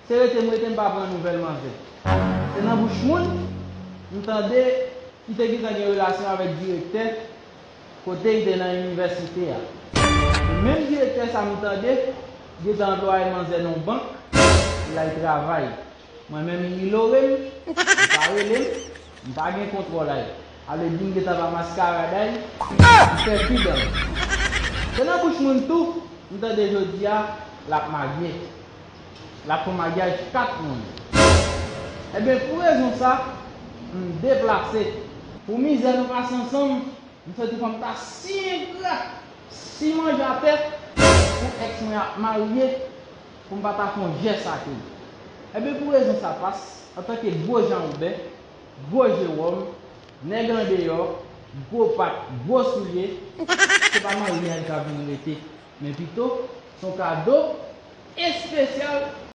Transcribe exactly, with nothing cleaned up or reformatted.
Se rete m rete, m pa pran nouvèl manzè. Se nan bouch moun m tande li te gentan gen relasyon avèk direktè kote l te nan inivèsite a. E menm direktè sa m tande gentan anplwaye manzè nan yon bank pou l al travay. Mwen menm, m inyore m, li pa rele m, m pa gen kontwòl a l. Ale di m gentan pa maskaraday, m fè pi dan. Se nan bouch moun tou m tande jodi a l ap marye. L ap fè maryaj kat moun. Ebyen, pou rezon sa, m deplase. Pou mizè nou pase ansanm, m santi kòm ta si engra, si manje atè pou èks mwen ap marye, pou m pa ta fè yon jès ak li. Ebyen, pou rezon sa, pas, antanke gwo Jan Woben, gwo Jewòm, nèg andeyò, gwo pat, gwo soulye, se pa maryaj sa vin rete, men pito se yon kado espesyal